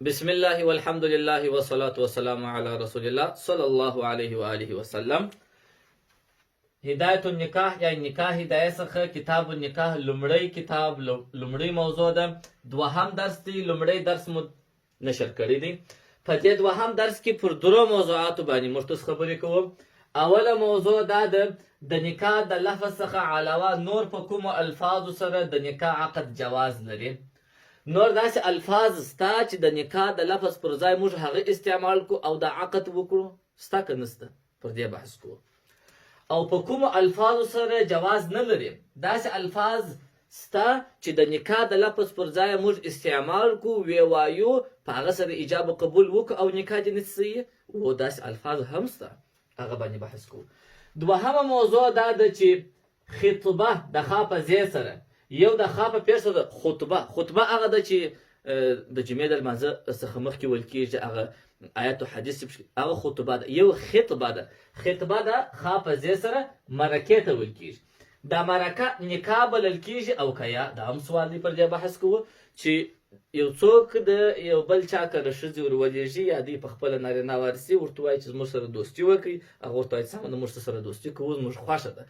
بسم الله والحمد لله والصلاة والسلام على رسول الله صلی الله علیه و آله وسلم. هدایت النکاح یا نکاح هدایت څخه کتاب النکاح لومړی کتاب، لومړی موضوع ده، دوهم درس دی. لومړی درس مو نشر کړی دی. په دې دوهم درس کې پر درو موضوعاتو باندې موږ تاسو خبرې کوو. اوله موضوع دا ده، د نکاح د لفظ څخه علاوه نور په کومو الفاظو سره د نکاح عقد جواز لري؟ نور داسې الفاظ سته چې د نکاح د لفظ پر ځای موږ هغه استعمال کو او د عقد وکړو، سته که نسته؟ پر دې بحث کوو. او په کومو الفاظو سره جواز نه لري؟ داسې الفاظ سته چې د نکاح د لفظ پر ځای موږ استعمال کو، وی وایو، په هغه سره ایجاب او قبول وکړو او نکاح دې نه صحیح و، داسې الفاظ هم سته، هغه باندې بحث کوو. دوهمه موضوع دا ده چې خطبه د خا په زی سره، یو د خا په پېښ سره خطبه، خطبه هغه ده چې د جمعې د لمانځه څخه مخکې ویل کېږي، هغه آیت او حدیث، هغه خطبه ده. یو خطبه ده، خطبه ده خا په زی سره مرکې ته ویل کېږي. دا مرکه نکاح بلل کېږي او که یا؟ دا هم سوال دی، پر دې بحث کوو چې یو څوک د یو بل چا کره ښځې ور ولېږي یا دوی په خپله نارینه ورسي، ورته وایي چې زموږ سره دوستي وکړي، هغه ورته وایي سمه ده، موږ سره دوستي کوو، زموږ خوښه ده،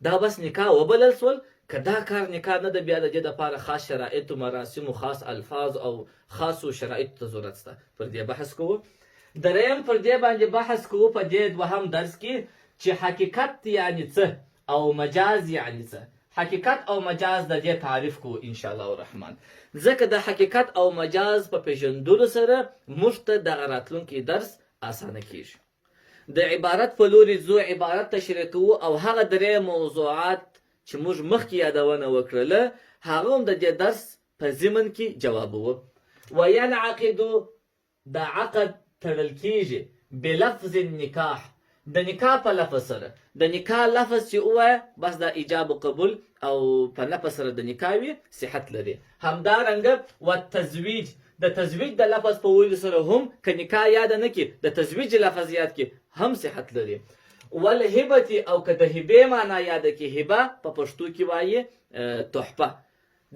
دا بس نکاح وبلل سول که دا کار نکاح نه ده؟ بیا د دې دپاره خاص شرایطو، مراسمو، خاص الفاظ او خاصو شرایطو ته ضرورت شته، پر دې بحث کوو. دریم، پر دې باندې بحث کوو په دې دوهم درس کې چې حقیقت یعنی څه او مجاز یعنی څه. حقیقت او مجاز د دې تعریف کوو ان شاء الله الرحمن، ځکه د حقیقت او مجاز په پیژندلو سره موږ ته دغه راتلونکی درس اسانه کیږي. د عبارت په لوري ځو، عبارت تشریح کوو او هغه درې موضوعات چې موږ مخکې یادونه وکړله هغه هم د دې درس په ضمن کې جوابوو. وینعقد، دا عقد تړل کیږي، بلفظ النکاح، د نکاح په لفظ سره. د نکاح لفظ چې ووایه بس دا ایجاب و قبول او په لفظ سره د نکاح وي، صحت لري. همدارنګه والتزویج، د تزویج د لفظ په ویلو سره هم، که نکاح یاده نه کړي د تزویج لفظ یاد کړي هم صحت لري. والهبة، او که د هبې معنا یاده کړي، هبه په پښتو کې وایي تحفه،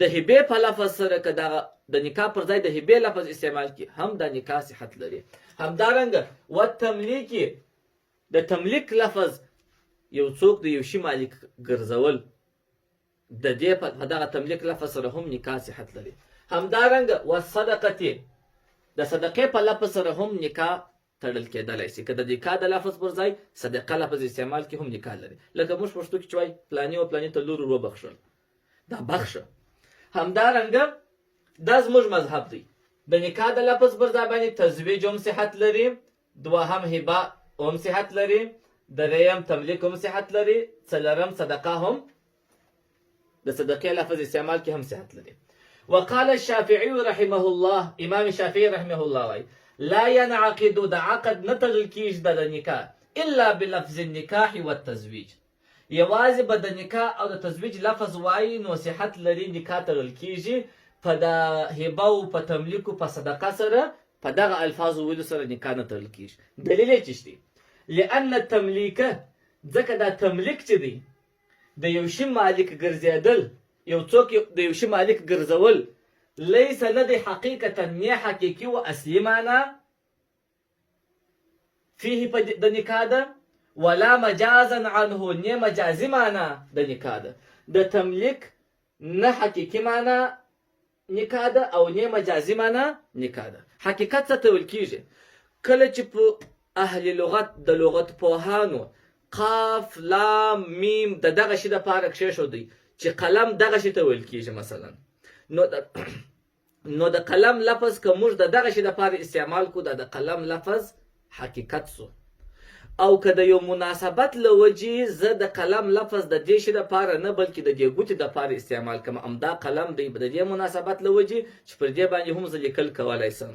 د هبې په لفظ سره که دغه د نکاح پر ځای د هبې لفظ استعمال کړي هم دا نکاح صحت لري. همدارنګه والتملیک، د تملیک لفظ، یو څوک د یو شي مالک ګرځول، د دې په دغه تملیک لفظ سره هم نکاح صحت لري. همدارنګه والصدقه، د صدقې په لفظ سره هم نکاح تړل کېدلی شي، که د نکاح د لفظ پر ځای صدقه لفظ استعمال کې هم نکاح لري، لکه موږ پښتو کې چې وایي پلاني او پلاني ته لور وبخښل، دا بخښه. همدارنګه دا زموږ مذهب دی، د نکاح د لفظ پر ځای باندې تزویج هم صحت لري، دوهم هبه هم صحت لري، دریم تملیک هم صحت لري، څلورم صدقه هم، د صدقې لفظ استعمال کې هم صحت لري. وقال الشافعي رحمه الله، امام شافعي رحمه الله وايي لا ينعقد، د عقد نه تړل کېږي د نکاح، الا بلفظ النکاح والتزویج، یوازې به د نکاح او د تزویج لفظ وایي نو صحت لري، نکاح تړل کېږي. په د هبه او په تملیک او په صدقه سره، په دغه الفاظو ویلو سره نکاح نه تړل کېږي. دلیل یې چې دی، لأن التملیک، ځکه دا تملیک چې دی، د یو شي مالک ګرځېدل، یو څوک د یو شي مالک ګرځول، لیس نه دی، حقیقتا نه حقیقي و اصلي معنا فيه په د نکاح ده، ولا مجازا عنه، نه مجازي معنا د نکاح ده. د تملیک نه حقیقي معنا نکاح ده او نه مجازي معنا نکاح ده. حقیقت څه ته ویل کیږي؟ کله چې په اهل لغت، د لغت پوهانو قاف لام میم د دغه شي دپاره کښېښودی چې قلم دغه شي ته ویل کیږي مثلا، نو د قلم لفظ که موږ د دغه شي دپاره استعمال کو دا د قلم لفظ حقیقت سو، او که د یو مناسبت له وجې زه د قلم لفظ د دې شي دپاره نه بلکې د دې ګوتې دپاره استعمال کړم، همدا قلم دی، د دې مناسبت له وجې چې پر دې باندې هم زه لیکل کولی سم،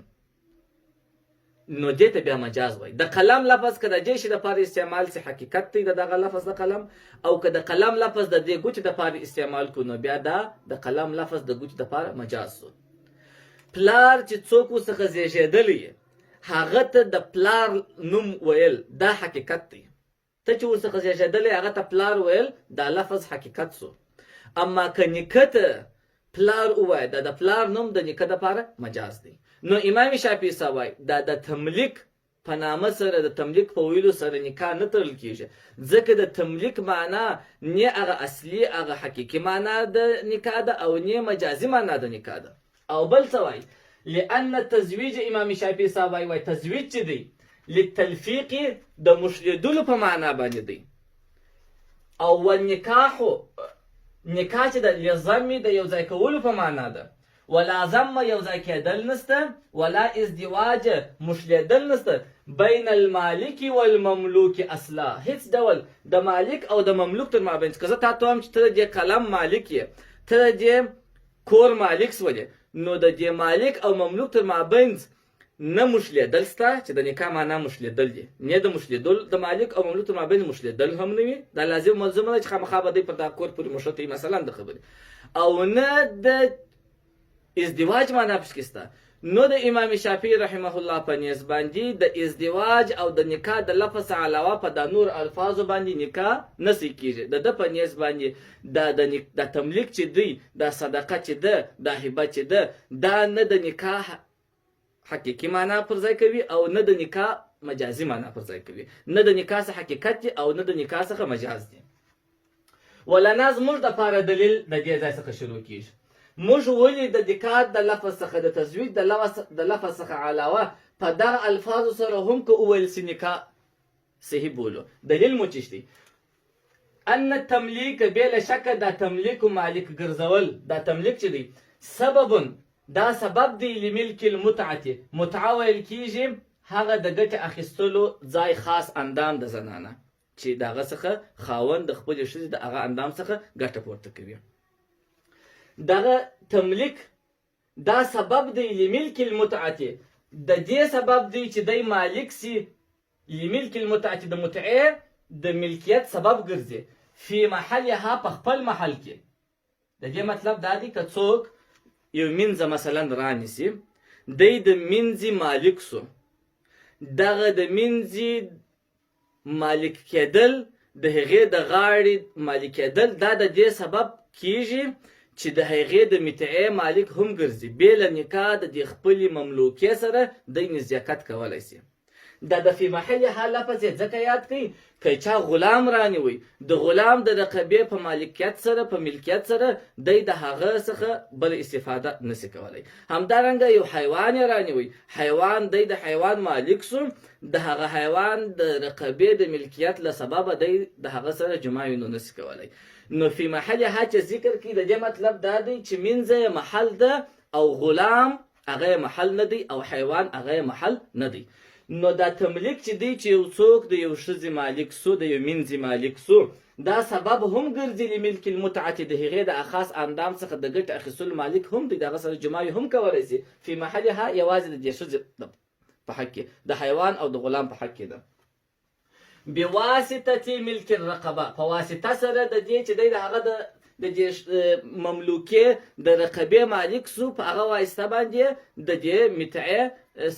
نو دې ته بیا مجاز وایي. د قلم لفظ که د دې شي دپاره استعمال سي حقیقت دی د دغه لفظ د قلم، او که د قلم لفظ د دې ګوتې دپاره استعمال کړو نو بیا دا د قلم لفظ د ګوتې دپاره مجاز سو. پلار چې څوک ورڅخه زیږېدلی هغه ته د پلار نوم ویل دا حقیقت دی، ته چې ورڅخه زیږېدلی هغه ته پلار ویل دا لفظ حقیقت سو، اما که نیکه ته پلار ووایه، دا د پلار نوم د نیکه دپاره مجاز دی. نو امام شافعي صاحب وایي دا د تملیک په نامه سره د تملیک په ویلو سره نکاح نه تړل کیږي، ځکه د تملیک معنا نۀ هغه اصلي هغه حقیقي معنا د نکاح ده او نۀ مجازي معنا د نکاح ده. او بل څه وایي لأن التزویج امام شافعي صاحب وایي وایي تزویج چې دی للتلفیق د مښلیدلو په معنا باندې دی او والنکاح نکاح چې ده لضم د یو ځای کولو په معنا ده، ولا ضم یو ځای کېدل نشته، ولا ازدواج مښلېدل نشته، بین المالک والمملوک اصلا هیڅ ډول د مالک او د مملوک تر مابین، که زه تا ته وایم چې ته د دې قلم مالک یې، ته د دې کور مالک سولې، نو د دې مالک او مملوک تر مابینځ نه مښلېدل شته، چې د نکاح معنا مښلېدل دي، نه د مښلېدل د مالک او مملوک تر مابین مښلېدل هم نه وي، دا لازم ملزومه ده چې خامخا به دی پر دا کور پورې مښتی مثلا د خبرې، او نه د ازدواج معنا پکې شته. نو د امام شافعي رحمه الله په نیز باندې د ازدواج او د نکاح د لفظ څخه علاوه په دا نور الفاظو باندې نکاح نه صحیح کیږي. د ده په نیز باندې دا د دا تملیک چې دی، دا صدقه چې ده، دا هبه چې ده، دا نه د نکاح حقیقي معنا پر ځای کوي او نه د نکاح مجازي معنا پر ځای کوي، نه د نکاح څخه حقیقت دی او نه د نکاح څخه مجاز دی. ولنا زموږ د پاره دلیل د دې ځای څخه شروع کیږي. موږ ولې د نکاح د لفظ څخه د تزویج د لفظ څخه علاوه په دغه الفاظو سره هم که وویل سي نکاح صحیح بولو؟ دلیل مو چیش دی؟ ان التملیک بې له شکه دا تملیک مالک ګرځول، دا تملیک چې دی سبب دا سبب دی لملک المتعة، متعه ویل کیږي هغه د ګټې اخیستلو ځای خاص اندام د زنانه چې د هغه څخه خاوند د خپلې ښځې د هغه اندام څخه ګټه پورته کوي. دغه تملیک دا سبب دی لملک المتعة، د دې سبب دی چې دی مالک سي لملک المتعة د متعې د ملکیت سبب ګرځي فی محلها په خپل محل کې. د دې مطلب دا دی که څوک یو مینځه مثلا رانیسي، دی د مینځې مالک سو، دغه د مینځې مالک کېدل د هغې د غاړې مالک کېدل دا د دې سبب کیږي چې د هغې د متعې مالک هم ګرځي، بې له نکاح د دې خپلې مملوکې سره دی نزدېکت کولی شي. دا د فی محلها لفظ یې ځکه یاد کړئ که چا غلام رانیوی، د غلام د رقبې په مالکیت سره په ملکیت سره دی د هغه څخه بله استفاده نسی کولی. همدارنګه یو حیوان یې رانیوی، حیوان دی د حیوان مالک سو، د هغه حیوان د رقبې د ملکیت له سببه دی د هغه سره جماع نو نسی کولی. نو فی محلها چې ذکر کړي د دې مطلب دا دی چې مینځه یې محل ده او غلام هغه یې محل نه دی او حیوان هغه یې محل نه دی. نو دا تملیک چې دی چې یو څوک د یو ښځې مالک سو، د یو مینځې مالک سو، دا سبب هم ګرځي لملک المتعة د هغې د خاص اندام څخه د ګټې اخیستلو مالک هم دی، د هغه سره جماع هم کولی سي فی محلها یوازې د دې ښځې په حق کې، د حیوان او د غلام په حق کې ده. بواسطة ملک الرقبه په واسطه سره د دې چې دی د هغه د د دې مملوکې د رقبې مالک سو، په هغه واسطه باندې د دې متعې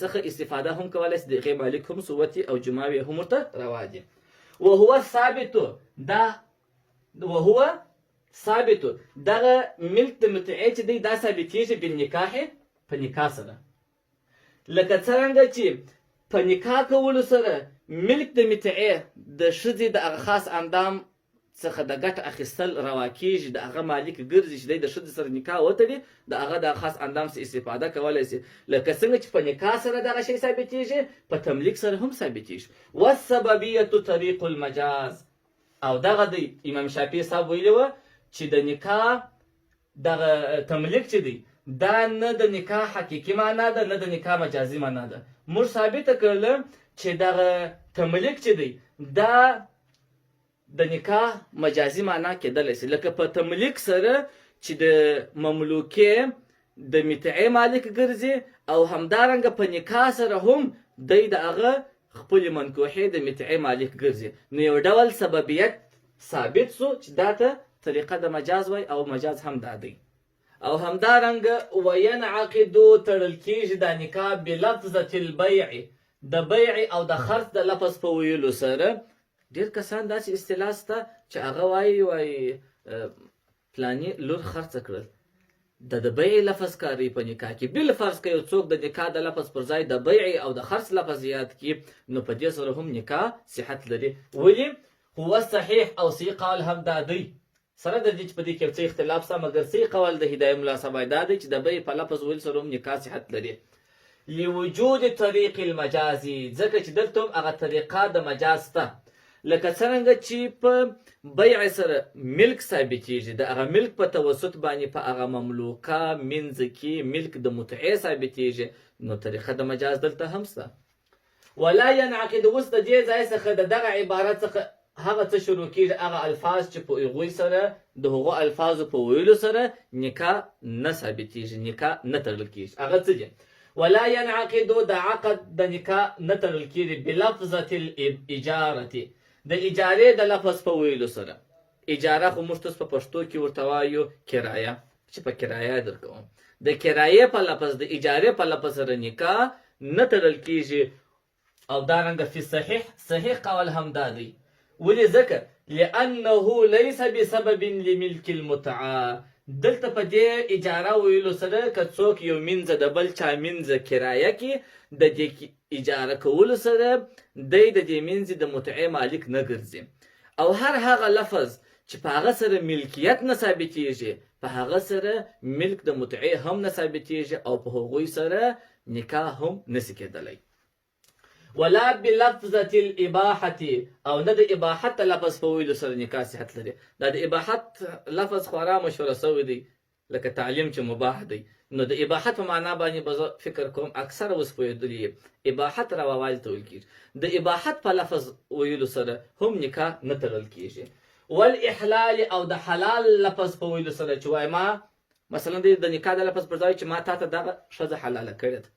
څخه استفاده هم کولی سي، د هغې مالک هم سوتي او جماوې هم ورته روا دي. وهو ثابت دا وهو ثابت دغه ملک د متعې چې دی دا ثابتېږي بالنکاح په نکاح سره، لکه څرنګه چې په نکاح کولو سره ملک د متعې د ښځې د هغه خاص اندام څخه د ګټه اخیستل روا کیږي، د هغه مالک ګرځي چې دی د ښځې سره نکاح وتړي، د هغه د خاص اندام څخه استفاده کولی شي. لکه څنګه چې په نکاح سره دغه شی ثابتیږي، په تملیک سره هم ثابتیږي. والسببیة طریق المجاز، او دغه دی امام شافعي صاحب ویلي وه چې د نکاح دغه تملیک چې دی دا نه د نکاح حقیقي معنا ده نه د نکاح مجازي معنا ده. موږ ثابته کړله چې دغه تملیک چې دی دا د نکاح مجازي معنا کېدلی شي، لکه په تملیک سره چې د مملوکې د متعې مالک ګرځي او همدارنګه په نکاح سره هم دی د هغه خپلې منکوحې د متعې مالک ګرځي. نو یو ډول سببیت ثابت سو چې دا ته طریقه د مجاز وای او مجاز هم دا دی. او همدارنګه وینعقد تړل کیږي دا نکاح بلفظة البیع د بیع او د خرڅ د لفظ په ویلو سره. ډیر کسان داسې اصطلاح سته چې هغه وایي وایي پلاني لور خرڅه کړل. د بیع لفظ کاروي په نکاح کې. بالفرض که یو څوک د نکاح د لفظ پر ځای د بیع او د خرڅ لفظ یاد کړي، نو په دې سره هم نکاح صحت لري. ولې؟ هو صحیح او صحیح قول هم دا دی، سره د دې چې په دې کې یو څه اختلاف شته، مګر صحیح قول د هدایه ملا صاحب دا دی چې د بیع په لفظ ویل سره هم نکاح صحت لري. لوجود طریق المجاز، ځکه چې دلته هم هغه طریقه د مجاز شته، لکه څرنګه چې په بیع سره ملک ثابتیږي، د هغه ملک په توسط باندې په هغه مملوکه منځ کې ملک د متعې ثابتیږي، نو طریقه د مجاز دلته هم شته. ولا ينعقد، اوس د دې ځای څخه د دغه عبارت څخه هغه څه شروع کیږي، هغه الفاظ چې په هغوی سره د هغو الفاظو په ویلو سره نکاح نه ثابتیږي، نکاح نه تړل کیږي. هغه څه دي؟ ولا ينعقد، د عقد د نکاح نه تړل کیږي بلفظة الاجارة، د اجارې د لفظ په ویلو سره. اجاره خو موږ تاسو په پښتو کې ورته وایو کرایه، چې په کرایه درکوم. د کرایې په لفظ، د اجارې په لفظ سره نکاح نه تړل کیږي. او دارنګه فی صحیح، صحیح قول هم دا دی. ولې؟ ځکه لأنه ليس بسبب لملک المتعه، دلته په دې اجاره ویلو سره که څوک یو مینځه د بل چا مینځه کرایه کړي، د دې اجاره کولو سره دی د دې مینځې د متعې مالک نه ګرځي. او هر هغه لفظ چې په هغه سره ملکیت نه ثابتیږي، په هغه سره ملک د متعې هم نه ثابتیږي او په هغوی سره نکاح هم نسی کېدلی. ولا بلفظة الاباحة، او نه د اباحت لفظ په ویلو سره نکاح صحت لري. دا د اباحت لفظ خورا مشهور شوی دی، لکه تعلیم چې مباح دی، نو د اباحت په معنا باندې به زه فکر کوم اکثره اوس پوهېدلي یې. اباحت رواوالي ته ویل کېږي. د اباحت په لفظ ویلو سره هم نکاح نه تړل کېږي. والاحلال، او د حلال لفظ په ویلو سره چې وایي ما مثلا د نکاح د لفظ پر ځای چې ما تا ته دغه ښځه حلاله کړې ده،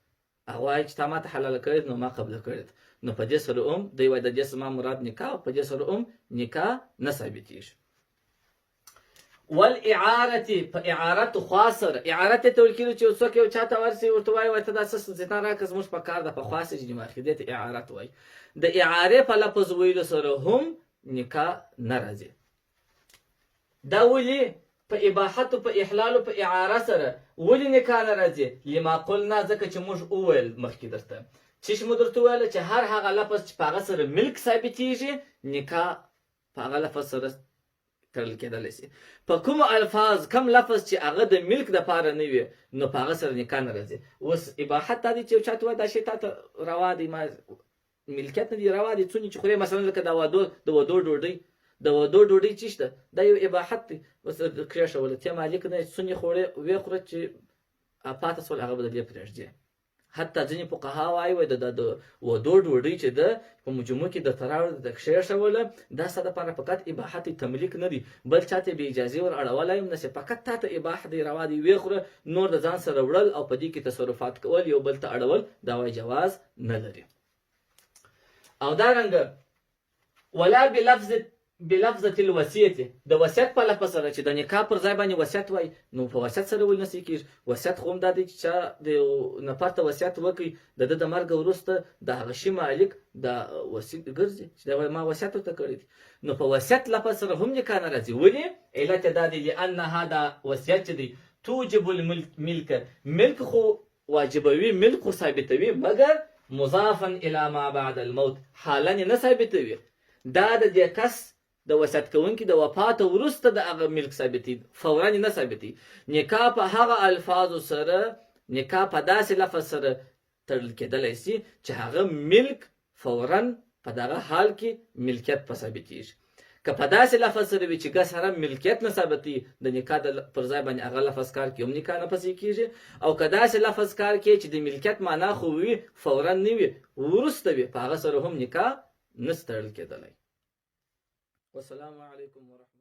هغه وایي چې تا ما ته حلاله کړې نو ما قبله کړې ده، نو په دې سره هم دی وایي د دې زما مراد نکاح، په دې سره هم نکاح نه ثابتېږي. والاعارة، په اعارت خوا سره، اعارت ته ویل کېږي چې یو څوک یو چا ته ورسي ورته وایي وایي ته دا څه زیتان راکړه زموږ په کار ده، په خوا سره چې واخلي، دې ته اعارت وایي. د اعارې په لفظ ویلو سره هم نکاح نه راځي. دا ولې په اباحت په احلال په اعاره سره ولې نکاح نه راځي؟ لما قلنا، ځکه چې موږ وویل مخکې درته چې مو درته وویل چې هر هغه لفظ چې په هغه سره ملک ثابتېږي، نکاح په هغه لفظ سره تړل کېدلی شي. په کوم الفاظ کم لفظ چې هغه د ملک د پاره نه وي، نو په هغه سره نکاح نه راځي. اوس اباحت دا دی چې یو چاته وایي دا شی تاته روا دی، ما ملکیت نه دی، روا دی، څونې چې خورې. مثلا لکه د وادو د ودو ډوډۍ، د ودو ډوډۍ چې شته دا یو اباحت دی، بس کښېښوله، ته مالک نه یې، څونې خوړې ویې خوره، چې پاته سول هغه به د دې پرېږدې. حتی ځینې فقها وایي وایي د ودو ډوډۍ چې ده په مجموع کې درته راوړه درته کښېښوله، دا ستا دپاره فقط اباحت دی، تملیک نه دی، بل چاته بې اجازې ور اړولی هم نه شې، فقط تا ته اباح دی، روا دی، ویې خوره. نور د ځان سره وړل او په دې کې تصرفات کول، یو بل ته اړول، دا وایي جواز نه لري. او دا رنګه ولا بلفظة الوصیة، د وصیت په لفظ سره چې د نکاح پر ځای باندې وصیت وای، نو په وصیت سره ولې نسی کېږي؟ وصیت خو هم دا دی چې چا د یو نفر ته وصیت وکړي، د ده د مرګ وروسته د هغه شي مالک د وصي ګرځي چې دا وایي ما وصیت ورته کړی دی، نو په وصیت لفظ سره هم نکاح نه راځي. ولې؟ علت یې دا دی لأنها، دا وصیت چې دی توجب الملک، ملک خو واجبوي، ملک خو ثابتوي، مګر مضافا الی ما بعد الموت، حالا یې نه ثابتوي. دا د دې کس د وصیت کوونکي د وفات وروسته د هغه ملک ثابتوي، فورا یې نه ثابتوي. نکاح په هغه الفاظو سره، نکاح په داسې لفظ سره تړل کېدلی شي چې هغه ملک فورا په دغه حال کې ملکیت په ثابتېږي. که په داسې لفظ سره وي چې ګس حرام ملکیت نه ثابتوي، د نکاح د پر ځای باندې هغه لفظ کار کوي، هم نکاح نه پسې کېږي. او که داسې لفظ کار کوي چې د ملکیت معنا خو وي، فورا نه وي، وروسته وي، په هغه سره هم نکاح نه تړل کېدلی. والسلام علیکم ورحمت.